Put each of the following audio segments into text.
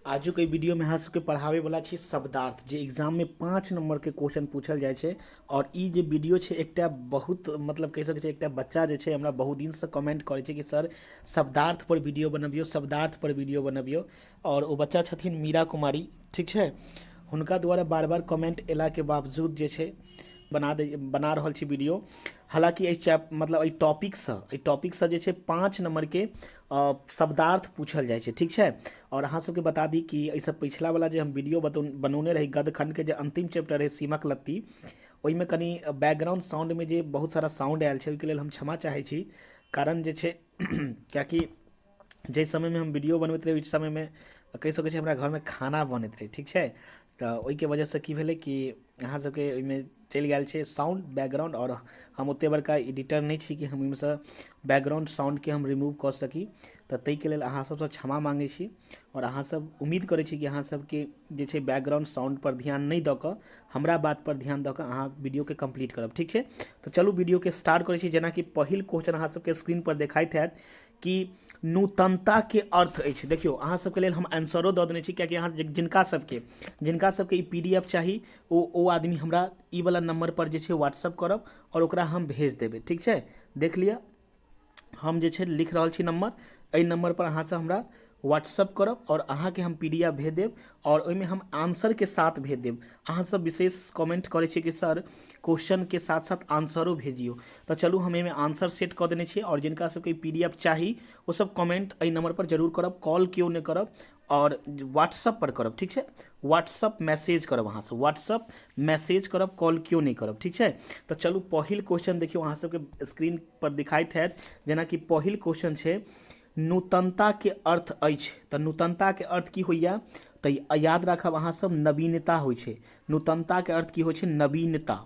आजुक एहि वीडियोमे अहाँ सबके पढ़ाबैवला छी शब्दार्थ जे एग्जाममे 5 नम्बरके क्वेश्चन पूछल जाइ छै। आओर ई जे वीडियो छै एकटा बहुत मतलब कहि सकै छै एकटा बच्चा जे छै हमरा बहुत दिनसँ कमेंट करै छै कि सर शब्दार्थ पर वीडियो बनबियौ, शब्दार्थ पर वीडियो बनबियौ। आओर ओ बच्चा छथिन मीरा कुमारी, ठीक छै। हुनका द्वारा बार बार कमेंट अयलाके बावजूद जे छै बना रहल छी वीडियो। हालाँकि एहि चैप मतलब एहि टॉपिकसँ जे छै 5 नम्बरके शब्दार्थ पूछल जाइ छै, ठीक छै। आओर अहाँ सबके बता दी कि एहिसँ पिछला वाला जे हम वीडियो बनौने रही, गद्य खण्डके जे अंतिम चैप्टर रहै सीमक लत्ती, ओहिमे कनि बैकग्राउंड साउंडमे जे बहुत सारा साउंड आयल छै, ओहिके लेल हम क्षमा चाहै छी। कारण जे छै कियाकि जाहि समयमे हम वीडियो बनबैत रही, ओहि समयमे कहि सकै छी हमरा घरमे खाना बनैत रहै, ठीक छै। तऽ ओहिके वजहसँ की भेलै कि अहाँ सबके ओहिमे चलि गेल छै साउंड बैकग्राउंड। आओर हम ओतेक बड़का एडिटर नहि छी कि हम ओहिमेसँ बैकग्राउंड साउंडके हम रिमूव कऽ सकी। तऽ ताहिके लेल अहाँ सबसँ क्षमा माँगै छी। आओर अहाँ सब उम्मीद करै छी कि अहाँ सबके जे छै बैकग्राउंड साउंडपर ध्यान नहि दऽ कऽ हमरा बातपर ध्यान दऽ कऽ अहाँ वीडियोके कम्प्लीट करब, ठीक छै। तऽ चलू, वीडियोके स्टार्ट करै छी। जेनाकि पहिल क्वेश्चन अहाँ सबके स्क्रीनपर देखाइत हैत कि नूतनताके अर्थ अछि। देखियौ, अहाँ सबके लेल हम आंसरो दऽ देने छी, कियाकि अहाँ जिनका सबके ई पीडीएफ चाही, ओ आदमी हमरा ई वाला नंबर पर जे छै व्हाट्सअप करब आओर ओकरा हम भेज देबै, ठीक छै। देख लिअ, हम जे छै लिख रहल छी नंबर। एहि नंबर पर अहाँ सब हमरा व्हाट्सअप करब आओर अहाँके हम पीडीएफ भेज देब आओर ओहिमे हम आंसरके साथ भेज देब। अहाँ सब विशेष कमेंट करै छियै कि सर, क्वेश्चनके साथ साथ आंसरो भेजियौ। तऽ चलू, हम एहिमे आंसर सेट कऽ देने छियै। आओर जिनका सबके पीडीएफ चाही, ओ सब कमेंट एहि नंबर पर जरूर करब। कॉल केओ नहि करब आओर व्हाट्सअप पर करब, ठीक छै। व्हाट्सअप मैसेज करब, अहाँ सब व्हाट्सअप मैसेज करब, कॉल केओ नहि करब, ठीक छै। तऽ चलू, पहिल क्वेश्चन देखियौ, अहाँ सबके स्क्रीन पर दिखाइत हैत। जेनाकि पहिल क्वेश्चन छै, नूतनताके अर्थ अछि। तऽ नूतनताके अर्थ की होइया? तऽ याद राखब अहाँ सब, नवीनता होइ छै। नूतनताके अर्थ की होइ छै? नवीनता,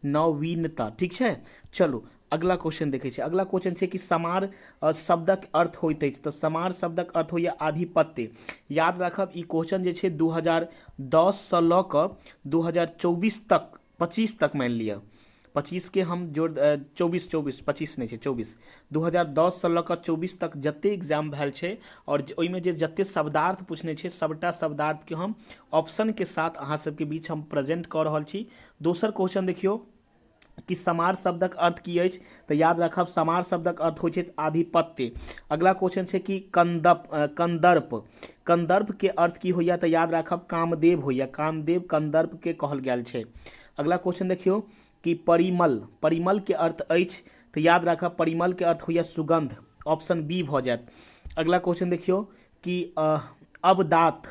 नवीनता, ठीक छै। चलू, अगला क्वेश्चन देखै छी। अगला क्वेश्चन छै कि समार शब्दक अर्थ होइत अछि। तऽ समार शब्दक अर्थ होइया आधिपत्य। याद राखब, ई क्वेश्चन जे छै 2010 सँ लऽ कऽ 2024 तक, 25 तक मानि लिअ, 25 के हम जोड़ 24, 24, 25 नहि छै, 24। 2010 सँ लऽ कऽ 24 तक जते एग्जाम भेल छै आओर ओहिमे जे जते शब्दार्थ पूछने छै, सबटा शब्दार्थके हम ऑप्शनके साथ अहाँ सबके बीच हम प्रेजेंट कऽ रहल छी। दोसर क्वेश्चन देखियौ कि समार शब्दक अर्थ की अछि। तऽ याद राखब, समार शब्दक अर्थ होइ छै आधिपत्य। अगला क्वेश्चन छै कि कंदर्प, कंदर्प के अर्थ की होइया? तऽ याद राखब, कामदेव होइया। कामदेव कंदर्प के कहल गेल छै। अगला क्वेश्चन देखियौ कि परिमल, परिमल के अर्थ अछि। तऽ याद राखब, परिमल के अर्थ होइया सुगंध, ऑप्शन बी भऽ जायत। अगला क्वेश्चन देखियौ कि अवदात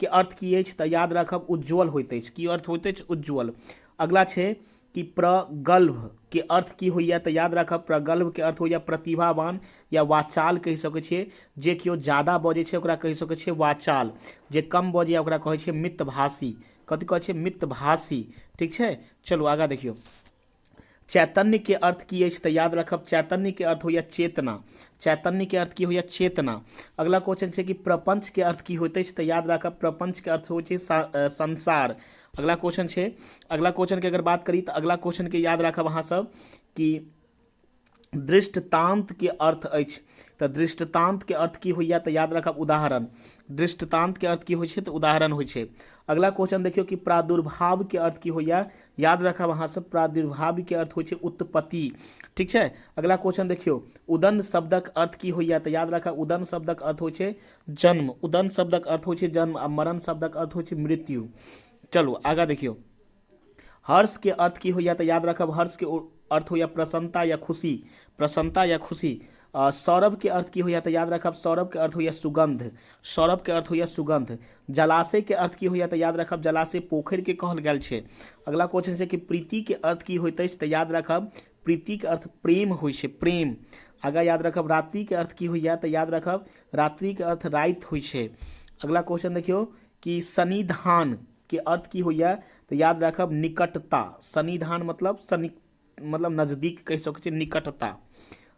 के अर्थ की अछि। तऽ याद राखब, उज्ज्वल होइत अछि। की अर्थ होइत अछि? उज्ज्वल। अगला छै कि प्रगल्भ के अर्थ की होइया? तऽ याद राखब, प्रगल्भ के अर्थ होइया प्रतिभावान या वाचाल कहि सकै छियै। जे केओ ज्यादा बजै छै, ओकरा कहि सकै छियै वाचाल। जे कम बजैया, ओकरा कहै छियै मितभाषी। कथी कहै छै? मितभाषी, ठीक छै। चलू, आगाँ देखियौ, चैतन्य के अर्थ की अछि? तऽ याद रखब, चैतन्य के अर्थ होइया चेतना। चैतन्य के अर्थ की होइया? चेतना। अगला क्वेश्चन छै कि प्रपंच के अर्थ की होइत अछि? तऽ याद राखब, प्रपंच के अर्थ होइ छै संसार। अगला क्वेश्चन छै, अगला क्वेश्चन के अगर बात करी तऽ अगला क्वेश्चन के याद राखब अहाँ सब कि दृष्टान्त के अर्थ अछि। तऽ दृष्टान्त के अर्थ की होइया? तऽ याद राखब, उदाहरण। दृष्टान्त के अर्थ की होइ छै? तऽ उदाहरण होइ छै। अगला क्वेश्चन देखियौ कि प्रादुर्भाव के अर्थ की होइया? याद राखब अहाँ सब, प्रादुर्भाव के अर्थ होइ छै उत्पत्ति, ठीक छै। अगला क्वेश्चन देखियौ, उदन शब्दक अर्थ की होइया? तऽ याद राखब, उदन शब्दक अर्थ होइ छै जन्म। उदन शब्दक अर्थ होइ छै जन्म आ मरण शब्दक अर्थ होइ छै मृत्यु। चलू, आगाँ देखियौ, हर्ष के अर्थ की होइया? तऽ याद राखब, हर्ष के अर्थ होइया प्रसन्नता या खुशी, प्रसन्नता या खुशी। सौरभ के अर्थ की होइया? तऽ याद राखब, सौरभ के अर्थ होइया सुगंध। सौरभ के अर्थ होइया सुगंध। जलाशय के अर्थ की होइया? तऽ याद राखब, जलाशय पोखरि के कहल गेल छै। अगला क्वेश्चन छै कि प्रीति के अर्थ की होइत अछि? तऽ याद राखब, प्रीति के अर्थ प्रेम होइ छै, प्रेम। आगाँ याद राखब, रात्रि के अर्थ की होइया? तऽ याद राखब, रात्रि के अर्थ राति होइ छै। अगला क्वेश्चन देखियौ कि सन्निधान के अर्थ की होइया? तऽ याद राखब, निकटता। सन्निधान मतलब सनि मतलब नजदीक कहि सकै छियै, निकटता।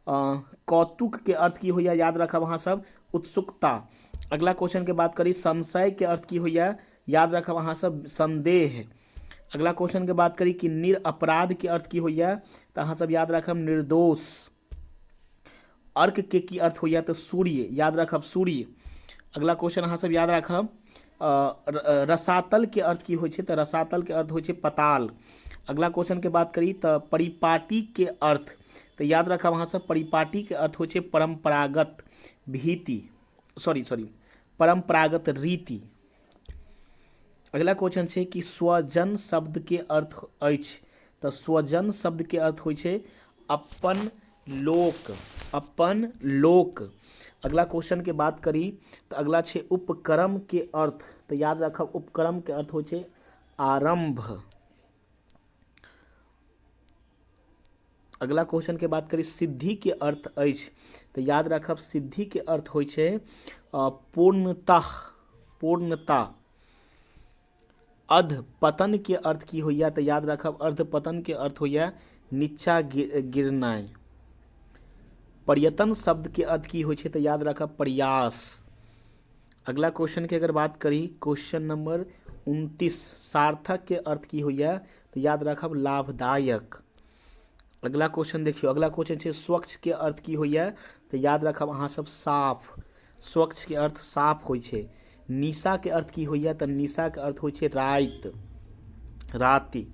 कौतुक के अर्थ की होइया? याद राखब अहाँ सब, उत्सुकता। अगला क्वेश्चन के बात करी, संशय के अर्थ की होइया? याद राखब अहाँ सब, संदेह। अगला क्वेश्चन के बात करी कि निरपराध के अर्थ की होइया? तऽ अहाँ सब याद राखब, निर्दोष। अर्क के की अर्थ होइया? तऽ सूर्य। याद राखब, सूर्य। अगला क्वेश्चन अहाँ सब याद राखब, रसातल के अर्थ की होइ छै? तऽ रसातल के अर्थ होइ छै पताल। अगला क्वेश्चन के बात करी तऽ परिपाटी के अर्थ, तऽ याद राखब अहाँ सब परिपाटी के अर्थ होइ छै परंपरागत भीति, सॉरी सॉरी परंपरागत रीति। अगला क्वेश्चन छै कि स्वजन शब्द के अर्थ अछि, तऽ स्वजन शब्द के अर्थ होइ छै अपन लोक, अपन लोक। अगला क्वेश्चन के बात करी तऽ अगला छै उपक्रम के अर्थ, तऽ याद राखब उपक्रम के अर्थ होइ छै आरंभ। अगला क्वेश्चन के बात करी सिद्धि के अर्थ अछि, तऽ याद राखब सिद्धि के अर्थ होइ छै पूर्णता, पूर्णता। अधपतन के अर्थ की होइया? तऽ याद राखब अधपतन के अर्थ होइया नीचा गिरनाइ। प्रयत्न शब्द के अर्थ की होइ छै? तऽ याद राखब प्रयास। अगला क्वेश्चन के अगर बात करी क्वेश्चन नंबर 29, सार्थक के अर्थ की होइया? तऽ याद राखब लाभदायक। अगला क्वेश्चन देखियौ, अगला क्वेश्चन छै स्वच्छ के अर्थ की होइया? तऽ याद राखब अहाँ सब साफ, स्वच्छ के अर्थ साफ होइ छै। निशा के अर्थ की होइया? तऽ निशा के अर्थ होइ छै राति, राति।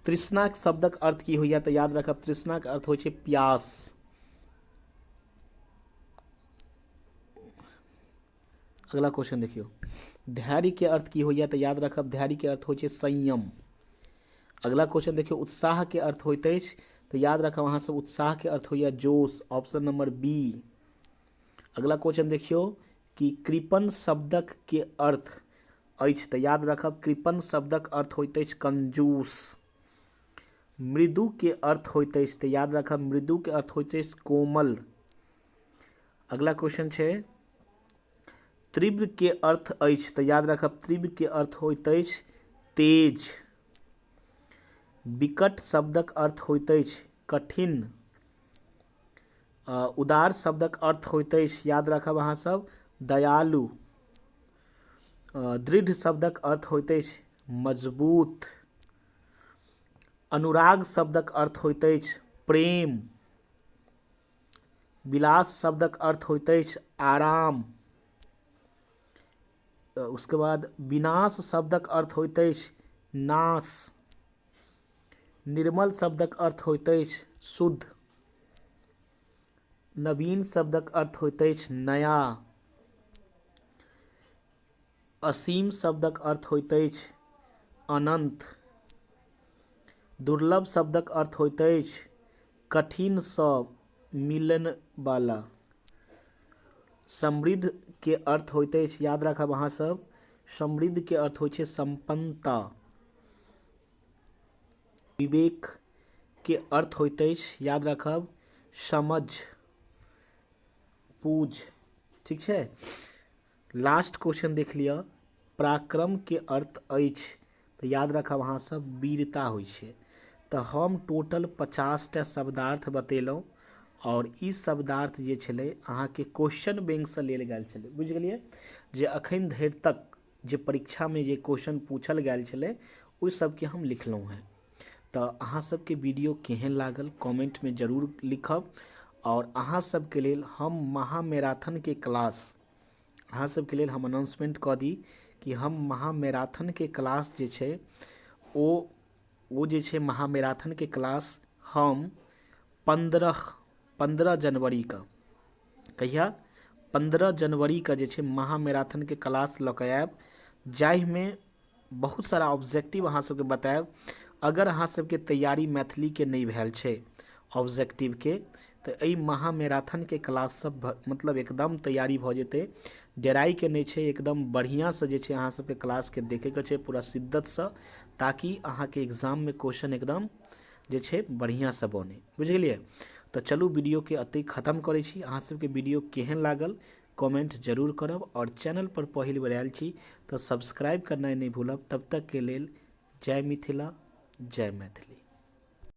तृष्णा शब्दक अर्थ की होइया? तऽ याद राखब तृष्णा के अर्थ होइ छै प्यास। अगला क्वेश्चन देखियौ, धैर्य के अर्थ की होइया? तऽ याद राखब धैर्य के अर्थ होइ छै संयम। अगला क्वेश्चन देखियौ, उत्साह के अर्थ होइत अछि, तऽ याद राखब अहाँ सब उत्साह के अर्थ होइया जोश, ऑप्शन नंबर बी। अगला क्वेश्चन देखियौ कि कृपण शब्दक के अर्थ अछि, तऽ याद राखब कृपण शब्दक अर्थ होइत अछि कंजूस। मृदु के अर्थ होइत अछि, तऽ याद राखब मृदु के अर्थ होइत अछि कोमल। अगला क्वेश्चन छै तीव्र के अर्थ अछि, तऽ याद राखब तीव्र के अर्थ होइत अछि तेज। विकट शब्दक अर्थ होइत अछि कठिन। उदार शब्दक अर्थ होइत अछि, याद राखब अहाँ सब दयालु। दृढ़ शब्दक अर्थ होइत अछि मजबूत। अनुराग शब्दक अर्थ होइत अछि प्रेम। विलास शब्दक अर्थ होइत अछि आराम। उसके बाद विनाश शब्दक अर्थ होइत अछि नाश। निर्मल शब्दक अर्थ होइत अछि शुद्ध। नवीन शब्दक अर्थ होइत अछि नया। असीम शब्दक अर्थ होइत अछि अनंत। दुर्लभ शब्दक अर्थ होइत अछि कठिनसँ मिलनवला। समृद्ध के अर्थ होइत अछि, याद राखब अहाँ सब, समृद्ध के अर्थ होइ छै संपन्नता। विवेक के अर्थ होइत अछि, याद राखब, समझ, पूझ। ठीक छै, लास्ट क्वेश्चन देख लिअ, पराक्रम के अर्थ अछि, तऽ याद राखब अहाँ सब वीरता होइ छै। तऽ हम टोटल 50टा शब्दार्थ बतेलहुँ और ई शब्दार्थ जे छलै अहाँके क्वेश्चन बैंकसँ लेल गेल छलै। बुझि गेलियै जे अखन धरि तक जे परीक्षामे जे क्वेश्चन पूछल गेल छलै ओहि सबके हम लिखलहुँ हेँ। तऽ अहाँ सबके वीडियो केहन लागल कमेंटमे जरूर लिखब और अहाँ सबके लेल हम महामैराथनके क्लास, अहाँ सबके लेल हम अनाउंसमेंट कऽ दी कि हम महामैराथनके क्लास जे छै ओ जे छै महामैराथनके क्लास हम 15 जनवरीके, कहिया 15 जनवरीके जे छै महामैराथनके क्लास लऽ कऽ आयब, जाहिमे बहुत सारा ऑब्जेक्टिव अहाँ सबके बतायब। अगर अहाँ सबके तैयारी मैथिलीके नहि भेल छै ऑब्जेक्टिवके, तऽ एहि महामैराथनके क्लास सब मतलब एकदम तैयारी भऽ जेतै, डराइके नहि छै, एकदम बढ़िआँसँ जे छै अहाँ सबके क्लासके देखैके छै पूरा शिद्दतसँ, ताकि अहाँके एग्जाममे क्वेश्चन एकदम जे छै बढ़िआँसँ बनै। बुझि गेलियै? तऽ चलू वीडियोके एतहि खतम करै छी। अहाँ सबके वीडियो केहन लागल कमेंट जरूर करब और चैनल पर पहिल बेर आयल छी तऽ सब्सक्राइब करनाइ नहि भूलब। तब तक के लेल जय मिथिला, जय मैथिली।